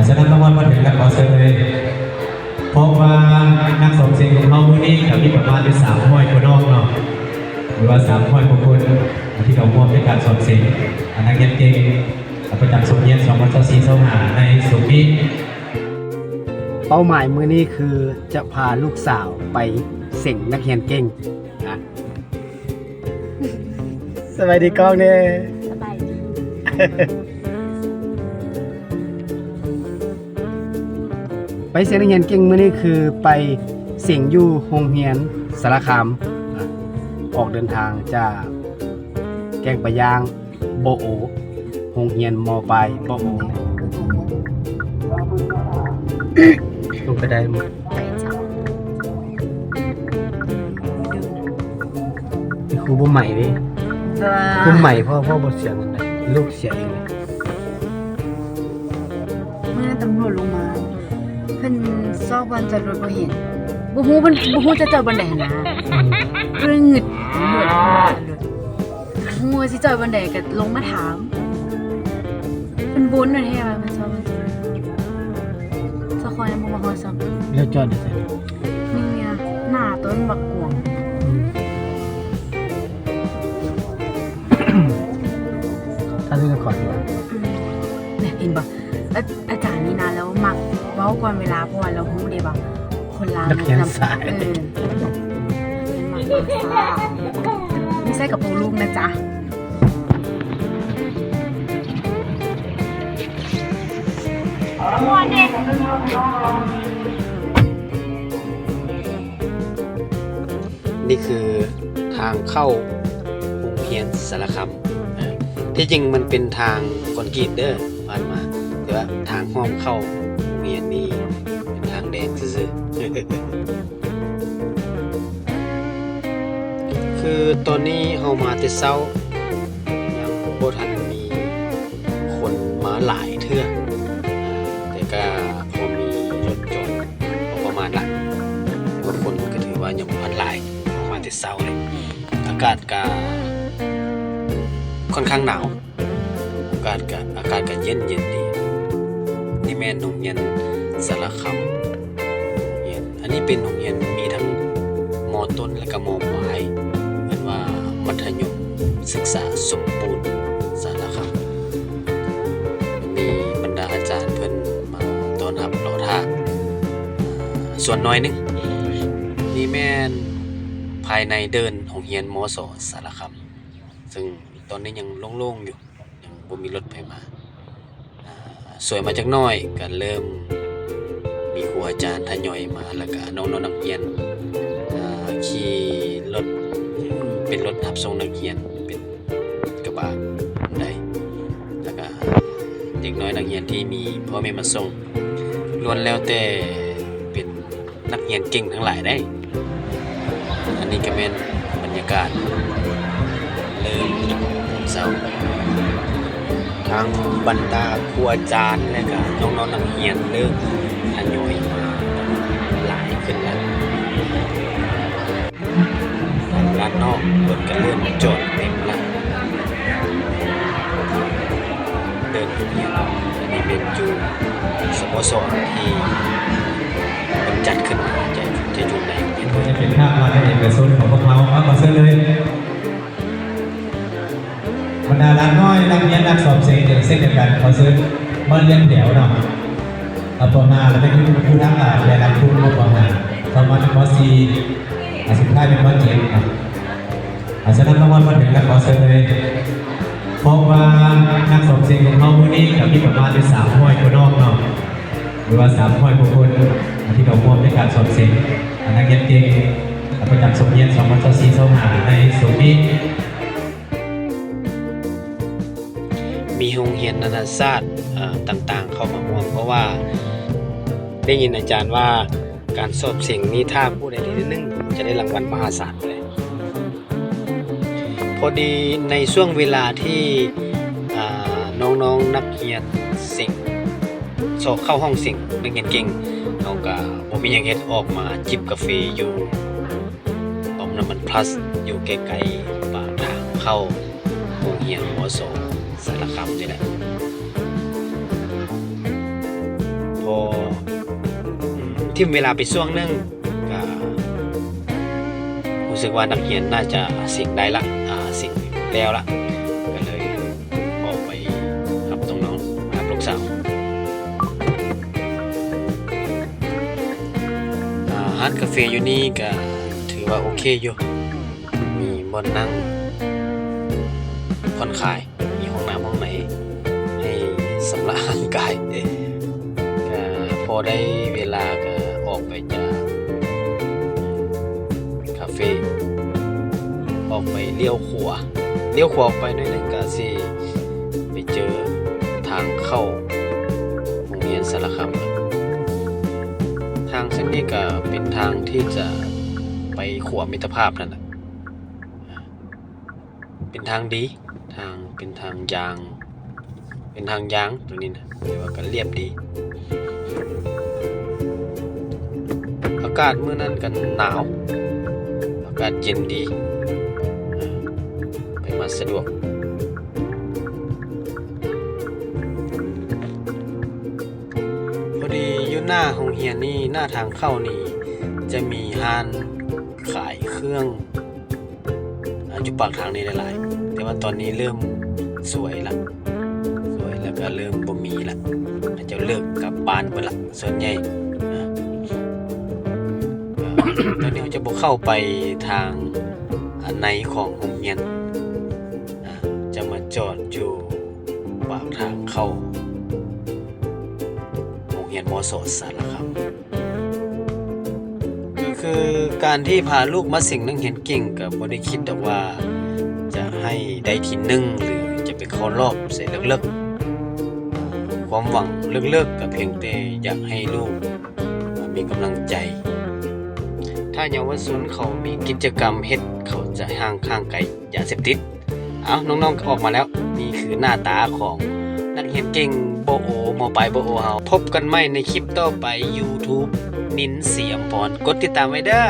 ສະນັ້ນ ມາຮອດມາເຖິງແລ້ວ ຂໍເຊີນເລີຍ ເພາະວ່ານັກສອບເສັງຂອງເຮົາມື້ນີ້ກໍມີປະມານຢູ່ສາມຮ້ອຍກວ່ານ້ອງເນາະ ຫຼືວ່າສາມຮ້ອຍກວ່າຄົນ ທີ່ເຂົ້າຮ່ວມໃນການສອບເສັງ ອາ ນັກຮຽນເກັ່ງ ປະຈຳສົກຮຽນ ສອງພັນຊາວສີ່ ຊາວຫ້າ ໃນສົກນີ້. ເປົ້າໝາຍມື້ນີ້ຄືຈະພາລູກສາວໄປເສັງນັກຮຽນເກັ່ງນະ. ສະບາຍດີກ້ອງເດ້. ສະບາຍດີ. ໄປເສັງນັກຮຽນເກັ່ງມື້ນີ້ຄືໄປເສັງຢູ່ໂຮງຮຽນສາລະຄາມ ອາ ອອກເດີນທາງຈາກແກ້ງປາຢາງ ບໍ່ໂອ ໂຮງຮຽນ ມ.ປາຍ ບໍ່ໂອ ລົງໄປໄດ້. ຄູບໍ່ໃໝເດ້. ຄູໃໝ ເພາະ ເພາະບໍ່ເສຍເງິນໄດ້ ລູກເສຍເອງເດ້. ເມື່ອຕຳຫຼວດລົງມາ ເພິ່ນຊອກບ່ອນຈອດລົດບໍ່ເຫັນ ບໍ່ຮູ້ ເພິ່ນບໍ່ຮູ້ຈະຈອດບ່ອນໃດຫັ້ນນະ. ອືມ ເພິ່ນງຶດ ຕຳຫຼວດ ຮູ້ວ່າຊິຈອດບ່ອນໃດກໍລົງມາຖາມ ເພິ່ນວົນແທ້ວ່າເພິ່ນຊອກ ຊອກຄອຍຍັງບໍ່ມາຮອດຊ້ຳ ແລ້ວຈອດຢູ່ໃສ? ນີ້ໜ້າຕົ້ນບັກກວມ. ອືມ ຖ້າເລື່ອງຂອງ ອືມ ເຫັນບໍ່? ອາ ອາຈານນີ້ນະ ລາວມັກເວົ້າກ່ອນເວລາ ເພາະວ່າລາວຮູ້ເດ້ວ່າຄົນລາວ ນັກຮຽນສາຍ ເອີ ມັກມາຊ້າ ມີໃສ່ກະໂປງລູກນະຈ໊ະ. ນີ້ຄືທາງເຂົ້າໂຮງຮຽນສາລະຄຳ. ທີ່ຈິງມັນເປັນທາງຄອນກຣີດເດີ ຜ່ານມາ ແຕ່ວ່າທາງຫ້ອມເຂົ້າໂຮງຮຽນນີ້ເປັນທາງແດງຊື່ໆ. ຄືຕອນນີ້ເຮົາມາແຕ່ເຊົ້າ ຍັງບໍ່ທັນມີຄົນມາຫຼາຍເທື່ອ ແຕ່ກະພໍມີລົດຈອດພໍປະມານລະ ແຕ່ວ່າຄົນກະຖືວ່າຍັງບໍ່ທັນຫຼາຍ ເຮົາມາແຕ່ເຊົ້າເລີຍ. ອາກາດກະຄ່ອນຂ້າງໜາວ ອາກາດກະ ອາກາດກະເຢັນໆ ດີ. ນີ້ແມ່ນໂຮງຮຽນສາລະຄຳ ໂຮງຮຽນ ອັນນີ້ເປັນໂຮງຮຽນ ມີທັງ ມ.ຕົ້ນ ແລະກະ ມ.ປາຍ ເອີ້ນວ່າມັດທະຍົມສຶກສາສົມບູນສາລະຄຳ. ມີບັນດາອາຈານເພິ່ນມາຕ້ອນຮັບລໍຖ້າ ສ່ວນໜ້ອຍໜຶ່ງ. ນີ້ແມ່ນພາຍໃນເດີ່ນໂຮງຮຽນ ມສ ສາລະຄຳ ເຊິ່ງຕອນນີ້ຍັງໂລ່ງໆ ຢູ່ ຍັງບໍ່ມີລົດໃຜມາ. ອາ ສວຍມາຈັກໜ້ອຍ ກະເລີ່ມມີຄູອາຈານທະຍອຍມາ ແລ້ວກະນ້ອງໆ ນັກຮຽນ ອາ ຂີ່ລົດ ເປັນລົດຮັບສົ່ງນັກຮຽນ ເປັນກະບະໃດ ແລ້ວກະເດັກນ້ອຍນັກຮຽນທີ່ມີພໍ່ແມ່ມາສົ່ງ ລ້ວນແລ້ວແຕ່ເປັນ ນັກຮຽນເກັ່ງທັງຫຼາຍເດ້. ອັນນີ້ກະແມ່ນບັນຍາກາດເລີ່ມເຊົ້າ ທັງບັນດາຄູອາຈານ ແລະກະນ້ອງໆ ນັກຮຽນເລີ່ມທະຍອຍມາຫຼາຍຂຶ້ນແລ້ວ. ລານນອກລົດກະເລີ່ມຈອດເຕັມລະ ເດີ່ນໂຮງຮຽນ ອັນນີ້ເປັນຢູ່ສະໂມສອນທີ່ເພິ່ນຈັດຂຶ້ນມາ ຈະ ຈະຢູ່ໃນໂຮງຮຽນ ຈະເປັນພາກລັດ ແລະ ເອກະຊົນຂອງພວກເຮົາ. ເອົາ ຂໍເຊີນເລີຍ ບັນດາຫຼານນ້ອຍນັກຮຽນນັກສອບເສັງເຊັ່ນດຽວກັນ ຂໍເຊີນມາລຽນແຖວເນາະ ເອົາ ປໍຫ້າ ແລ້ວກະຢູ່ ຢູ່ທາງ ອາ ແລະ ຫຼັງຄຸນ ປໍຫ້າ ຕໍ່ມາເປັນ ປໍສີ່ ອາ ສຸດທ້າຍເປັນ ປໍເຈັດເນາະ. ອາ ສະນັ້ນ ມາຮອດມາເຖິງແລ້ວ ຂໍເຊີນເລີຍ ເພາະວ່ານັກສອບເສັງຂອງເຮົາມື້ນີ້ກໍມີປະມານຢູ່ສາມຮ້ອຍກວ່ານ້ອງເນາະ ຫຼືວ່າສາມຮ້ອຍກວ່າຄົນ ທີ່ເຂົ້າຮ່ວມໃນການສອບເສັງ ອາ ນັກຮຽນເກັ່ງ ອາ ປະຈຳສົກຮຽນ ສອງພັນຊາວສີ່ ຊາວຫ້າ ໃນສົກນີ້. ມີໂຮງຮຽນນານາຊາດ ອາ ຕ່າງໆ ເຂົ້າມາຮ່ວມ ເພາະວ່າໄດ້ຍິນອາຈານວ່າ ການສອບເສັງນີ້ ຖ້າຜູ້ໃດໄດ້ທີໜຶ່ງ ຈະໄດ້ລາງວັນມະຫາສານເລີຍ. ພໍດີໃນຊ່ວງເວລາທີ່ ອາ ນ້ອງໆ ນັກຮຽນເສັງ ສອບເຂົ້າຫ້ອງເສັງນັກຮຽນເກັ່ງ ເຮົາກະບໍ່ມີຫຍັງເຮັດ ອອກມາຈິບກາເຟຢູ່ປ້ຳນ້ຳມັນພລັສ ຢູ່ໃກ້ໆ ປາກທາງເຂົ້າໂຮງຮຽນ ມສ ສາລະຄຳນີ້ແຫຼະ. ຖິ້ມເວລາໄປຊ່ວງໜຶ່ງ ກະຮູ້ສຶກວ່ານັກຮຽນໜ້າຈະເສັງໄດ້ລະ ອາ ເສັງແລ້ວລະ ກະເລີຍອອກໄປຮັບນ້ອງໆ ມາຮັບລູກສາວ. ອາ ຮ້ານກາເຟຢູ່ນີ້ກະຖືວ່າໂອເຄຢູ່ ມີບ່ອນນັ່ງຜ່ອນຄາຍ ມີຫ້ອງນ້ຳຫ້ອງໃນໃຫ້ຊຳລະຮ່າງກາຍ ກະພໍໄດ້ເວລາກະອອກໄປຈາກຄາເຟ ອອກໄປລ້ຽວຂວາ ລ້ຽວຂວາອອກໄປໜ້ອຍໜຶ່ງກະຊິໄປເຈີທາງເຂົ້າໂຮງຮຽນສາລະຄຳ. ທາງເສັ້ນນີ້ກະເປັນທາງທີ່ຈະໄປຂົວມິດຕະພາບນັ້ນລະ ເປັນທາງດີ ທາງ ເປັນທາງຢາງ ເປັນທາງຢາງໂຕນີ້ນະ ແຕ່ວ່າກະລຽບດີ. ອາກາດມື້ນັ້ນກະໜາວ ອາກາດເຢັນດີ ໄປມາສະດວກ. ພໍດີຢູ່ໜ້າໂຮງຮຽນນີ້ ໜ້າທາງເຂົ້ານີ້ ຈະມີຮ້ານຂາຍເຄື່ອງ ອາ ຢູ່ປາກທາງນີ້ຫຼາຍໆ ແຕ່ວ່າຕອນນີ້ເລີ່ມສວຍລະ ສວຍລະກະເລີ່ມບໍ່ມີລະ ເຂົາເຈົ້າເລີກກັບບ້ານເບິດລະ ສ່ວນໃຫຍ່. ອາ ອາ ຕອນນີ້ເຮົາຈະບໍ່ເຂົ້າໄປທາງ ອາ ໃນຂອງໂຮງຮຽນ ອາ ຈະມາຈອດຢູ່ປາກທາງເຂົ້າໂຮງຮຽນ ມສ ສາລະຄຳ. ກະຄືການທີ່ພາລູກມາເສັງນັກຮຽນເກັ່ງ ກະບໍ່ໄດ້ຄິດດອກວ່າຈະໃຫ້ໄດ້ທີໜຶ່ງ ຫຼື ຈະໄປເຂົ້າລອບໃສ່ເລິກໆ. ຄວາມຫວັງເລິກໆ ກະພຽງແຕ່ຢາກໃຫ້ລູກມີກຳລັງໃຈ. ຖ້າເຍົາວະຊົນເຂົາມີກິດຈະກຳເຮັດ ເຂົາຈະຫ່າງ ຫ່າງໄກຢາເສບຕິດ. ເອົາ ນ້ອງໆ ກະອອກມາແລ້ວ. ນີ້ຄືໜ້າຕາຂອງນັກຮຽນເກັ່ງ ບໂອ ມ.ປາຍ ບໂອ ເຮົາ. ພົບກັນໃໝ່ໃນຄລິບຕໍ່ໄປ YouTube ນິນ ສີອຳພອນ. ກົດຕິດຕາມໄວ້ເດີ້.